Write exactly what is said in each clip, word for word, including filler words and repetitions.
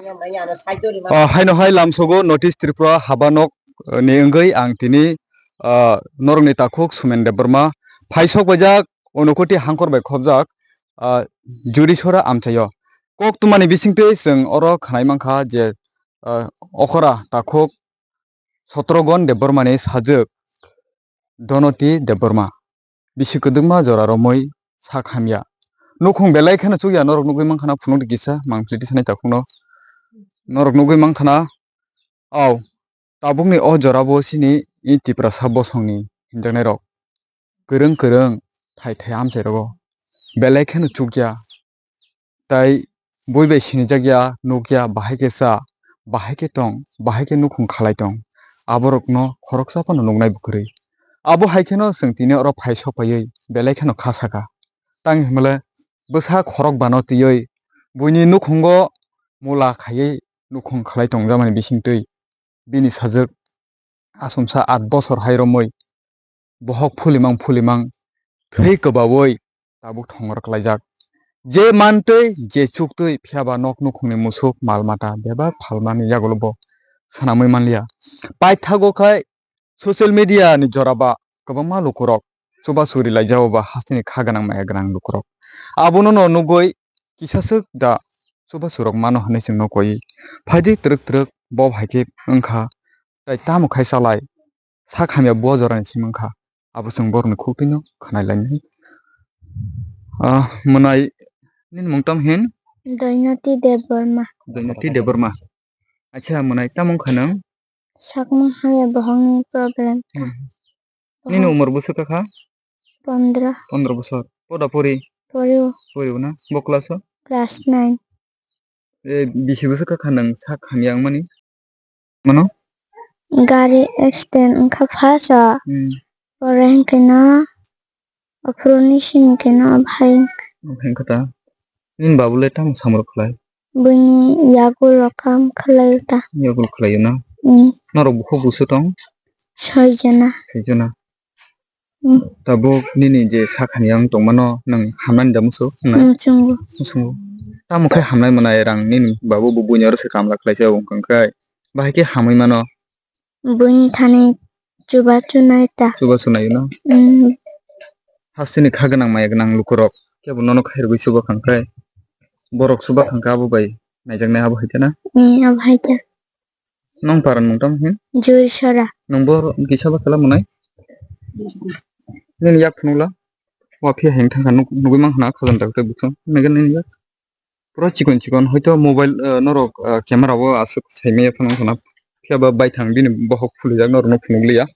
Ah, haino hai lamsogo North East Tripura haba nok, eh, ni wngwi ang tini, ah, norokni takhuk Sumen Debbarma phaisok bajak Unokoti hangkor bai khobjak, ah, Jurisora amchaio. Kok tumani bisingtwi chwng oro khwnai mankha je, ah, okora takhuk Sotrogon Debbarmani sajwk Donoti Debbarma bisi kwdwkma jora romwi sak hamya. Nukhung belai kheno chukya norok nugwi mankha na phunukdi kisa mangpili tisanai takhukno. Norok nugwi mankha na, au, tabukni o jorabo chini i Tiprasa bosongni hinjaknairok kwrwng kwrwng thai thai amchairogo belai kheno chukya. Tai bui bai sinijak ya, nuk ya, bahai khe cha, bahai khe tong, bahai khe nukhung khalai tong, aborokno khoroksa phano nuknai bo kwrwi. Abo hai kheno chwng tini oro phai sopaiwi belai kheno kha saka. Tang hinmale bwsa khorok bano twiwi buini nukhungo mula khaiwi nukhung khalai tongjakmani bisingtwi bini sajwk asomsa at bosor hai romwi bohok phulimang phulimang thwi kwbaui tabuk thongor klaijak. Je mantwi, je chuktwi, phiyaba nok nukhungni musuk, mal mata bebak phalmani yagulo bo swnamwi manliya. Paithago khai social media ni jora ba kwbangma lukurok chubachu ri laijao ba hasteni kha gwnang maya gwnang lukurok. Abono no nugwi kisaswk da chubachu rok mano hwnwi chwngno koi. Phaidi twrwk twrwk bo hai khe wngkha, tai tamo khai chalai sak hamya bo jorani simi wngkha. Abo chwng borokni khuktwino khwnai lainai. Ah, mwnai nini mung tamo hin? Doinoti Debbarma. Doinoti Debbarma. Acha, mwnai tamo wngkha nwng? Sakmung haya bohongni problem. Hmm. Nini umor bwswk kha? Pondro. Pondro bosor. Poda pori? Pori o. Pori o na? Bo class o? Class nine. Eh, bisi bwswk kha nwng sak hamya wngmani? Mano? Gari accident wngkha first o. Hmm. Pore hwnkhe no aphuru ni simi khe no bahai. Bahai wngkha ta. Nini babu le tamo samung rok khlai? Buini yagulo kam khlai ta. Yagul khlai na? Hmm. Norok bukhuk busu tong? Soi jona. Soi jona. Hmm. Tabuk nini je sakhani ang tongmano nwng hamnani da musu wngnai? Hmm, chungo. Musungo. Tamo khe hamnai mwnai rang nini babu bo buini oro se kamla khlaisa wngkha khe bahai khe hamwi mano? Buini thani chubachu nai ta. Chubachu nai no? Hmm. Hasteni kha gwnang maya gwnang lukurok kebo nono khairogwi chuba kha khe borok chuba kha khe abo bai naijaknai abo hai khe na? Hmm, abo hai khe. Nong paran mung tamo hin? Jurisora. Nong bo kisa ba kala mwnai? Nini yak phunukla. Wa phiya heng thangkha nuk-, nugui mankha na khajam tak tak bwswng. Nini yak. Pura chikon chikon. Hoito mobile, eh, norok, eh, camera o aswk saimaya phano wngkha na. Phiya ba baithang bini bohok phulijak norokno phunukliya.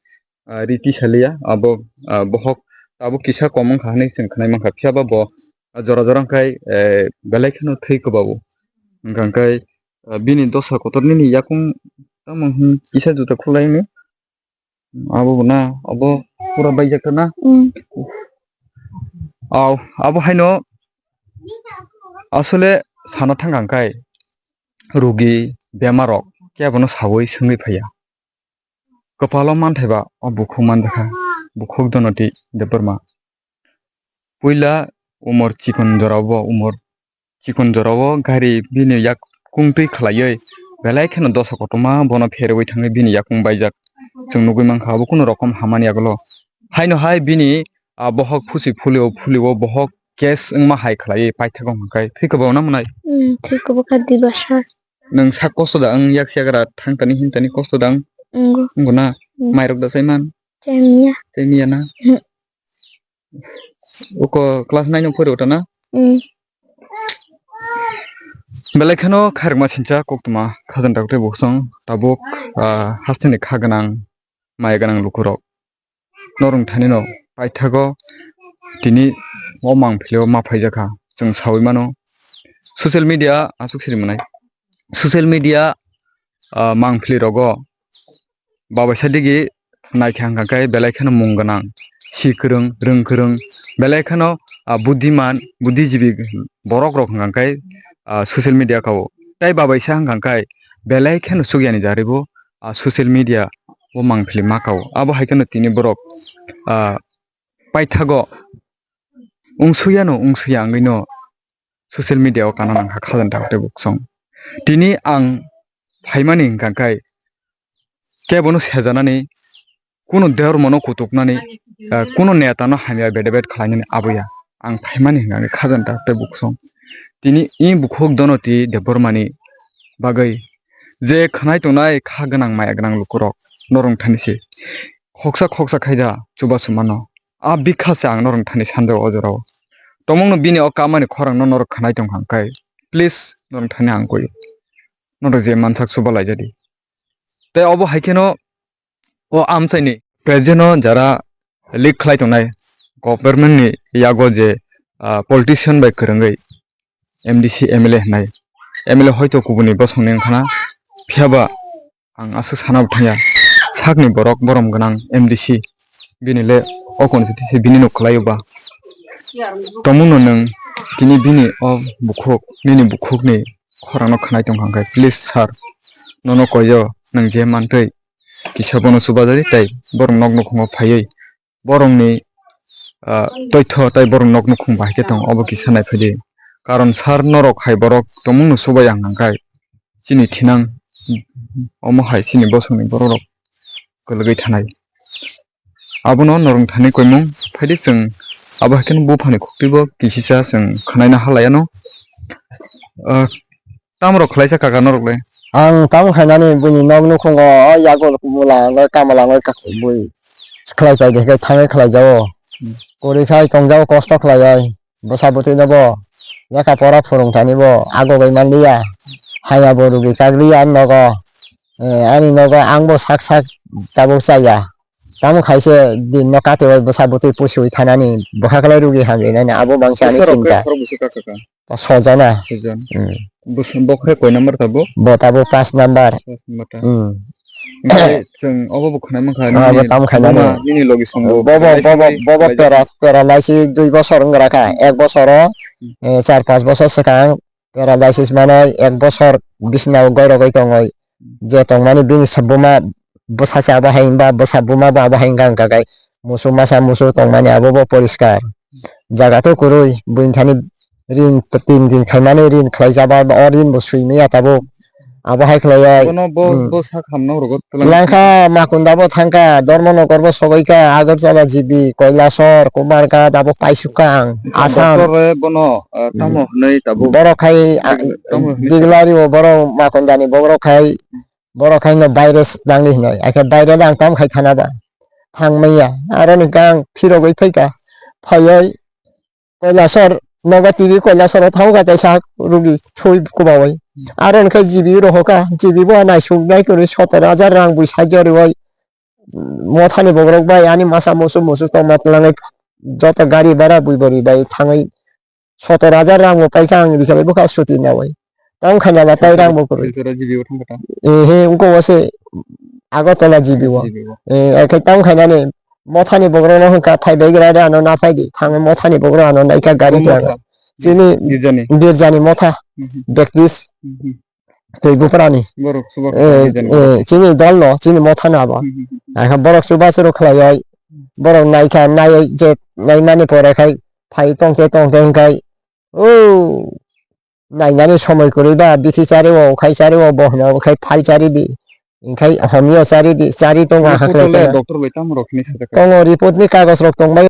Ah, riti saliya. Abo, ah, bohok abo kisa kom wngkha hinwi chwng khwnai mankha. Phiya ba bo, ah, jora jora wngkhai, eh, belai kheno thwi kwbabu. Wngkha khe, ah, bini dosa kotor nini yakung tamo hwn kisa juta khulai hwnwi. Abo bo na, abo pura baijak na. Mm. Au, abo haino asole sana thang ang kai rugi bemarok kebono sawi swngwi phaiya. Kwpalo manthai ba o bukhuk manjakha, bukhuk Donoti Debbarma. Puila umor chikon jorao bo, umor chikon jorao gari bini yakung twi khlaiwi belai kheno dosa kotorma bono pherwi thangwi bini yakung baijak. Chwng nugwi mankha abo kunu rokom hamani yagulo. Haino hai bini, ah, bohok phusi phulio phulio bohok case wngma hai khlaiwi paithago hwnkhai thwi kwbangna mwnai. Hmm, thwi kwbakha dibasa. Nwng sak kosto da wng yak siyagra thang tani hin tani kosto da wng? Wngo. Wngo na? Hmm. Mairok da chaiman? Chaimiya. Chaimiya na? Hmm. Uko class nine o phori ota na? Hmm. Belai kheno khairokma sincha koktwma khajang dak tei buksong tabuk, ah, hasteni kha gwnang maya gwnang lukurok. Norok thani no paithago tini o mangpili o ma phaijakha chwng sawi mano. Social media aswk siri mwnai. Social media, ah, mangpili rogo babaisa digi naikha hwnkha khe belai kheno mung gwnang, si kwrwng, rwng kwrwng, belai kheno, ah, budhiman, budhijibi borok rok hwnkha khe, ah, social media kao. Tei babaisa hwnkha khe belai kheno chukyani jaribo, ah, social media o mangpili ma kao. Abo hai kheno tini borok, ah, paithago wngsuyano wngsuya wngwino social media o kana nangkha khajang dak tei buksong. Tini ang phaimani hwnkha khe kebono sejanani, kuno dhormono kutuknani, eh, kuno netano hamya bedebet khlainani aboya. Ang phaimani hwnkha khe khajanta tei buksong. Tini i bukhuk Donoti Debbarmani bagwi je khwnai tongnai kha gwnang maya gwnang lukurok norok thani se khoksa khoksa khaida chubachu mano. A bikha se ang norok thani sanjao o jorao. Tomungno bini o kamani khorangno norok khwnai tongkha khe, please norok thani ang koi. Norok je mansak chuba laijadi. Tei obo hai kheno o amchaini present o jara leak khlai tongnai government ni yago je, ah, politician bai kwrwngwi M D C, M L A hwnai. M L A hoito kubuni bosongni wngkhana, phiyaba ang aswk sana bo thangya. Sakni borok borom gwnang M D C, bini le o constituency bini no kwlaio ba. Tomungno nwng tini bini o bukhuk, nini bukhukni khorangno khwnai tongkha khe, please sir, nono koiyo nwng je mantwi kisa bono chubajadi tei borok nok nukhungo phaiwi borokni, ah, toitho tei borok nok nukhung bahai khe tongo, obo kisa nai phaidi. Karon sir norok hai borok tomungno chubai ang hwnkhe chini thinang omo hai chini bosongni borok rok kwlwgwi thanai. Abono norok thani koimung phaidi chwng abo hai kheno buphani khuktibo kisisa chwng khwnaina halaiyano. Ah, Tamo rok khlaisa kaka norok le? Ang tamo khainani buini nok nukhungo o yago mula wngwi kamala wngwi ka-, bui khlai pai de khe thangwi khlai jao. Hmm. Kwrwi khai tong jao kosto khlaiwi. Bwsa bwtwi no bo lekha pora phwrwng thani bo agogwi man liya. Haya bo rwgwi kak liya ani nogo. Eh, ani nogo ang bo sak sak tabuk chaya. Tamo khaise din no katiwi bwsa bwtwi pusiwi thanani bwkha kwlai rwgwi hamjwi nani abo bangsa ani Bwsa rok khe sinta. Khorok bwswk kaka kha? Sojana. Sojon. Hmm. Bwswk bokhe koi number tabuk? Bo tabuk pas number. Pas number ta. Hmm. Hingke chwng obo bo khwnai mankha. Ah, bo nini tamo khainani. Buma, nini logi song bo Bobo, bobo, bobo khainai sini pera, pera laisi dui bosor wngkha kha. Ek bosoro, Hmm. eh, char pas bosor swkang paralysis manoi, ek bosor bisnao goirogoi tongoi. Je tongmani bini sa-, buma bwsa se abo hai wngba, bwsa buma bo abo hai wngkha, wngkha khe musu masa musu tongmani abo bo poriskar. Jaga to kwrwi, buini thani ring tin din khaimani ring khlai jaba, o ring bo swi maya tabuk. Abo hai khlaiwi, Bono bo, hmm. Bo sak hamno rogo twlang. Langkha, Makunda bo thangkha, Dharmanagar bo sobaikha, Agartala G B, Kailasor, Kumarghat abo paisukha ang, Bwswk Assam. Doctor re bono, ah, tamo Hmm. Hwnwi tabuk. Borok khai, ah, Tamo hwnwi Diglari o borok Makundani borok khai, borok khai no virus nangli hinoi. Akhe virus ang tam khai thana ba. Thang maya. Aro ni gang phirogwi phaikha. Phaioi Kailasor, nogo T V Kailasor o thangkha tei sak rugi thui kubaui. Aro ni khe G B rohokha. G B bo naisuk nai kwrwi sotor hajar rang bui sajorwi. Mothani bokrok bai ani masa musu musu tongma twlangwi joto gari bara bui bari bai thangwi sotor hajar rang bo paikha ang rikha bai bwkha suti nawi. Tang khaina ba tai rang bo kwrwi. Silchar G B o thangkha ta? Eh, he, wngkha o se Agartala G B o. G B o. Eh, akhe tang khainani mothani bokrok no hwnkha phai bai gra de ano na phai di. Thangwi mothani bokrok ano naikha gari Bo twlangwi. Motha? Chini Girjani? Girjani motha. Mhm. Baptist. Mhm. Tei buprani. Borok chuba Eh, khlai jani. Eh, chini dol no, chini motha no abo. Hmm, hmm, hmm. Akha borok chubachu rw khlaioi, borok naikha, naioi je naimani pore khai phai tongkhe tongkhe hwnkhai, o nainani somoi kwrwi ba bithi chari o, ukhai chari o, bo hwnwi ukhai phai chari di. Hwnkhai homio chari di, chari tongo akha Report khlai le tongma. Doctor bai tamo rok hwnwi sajak kha. Tongo report ni kagoj rok tongbai.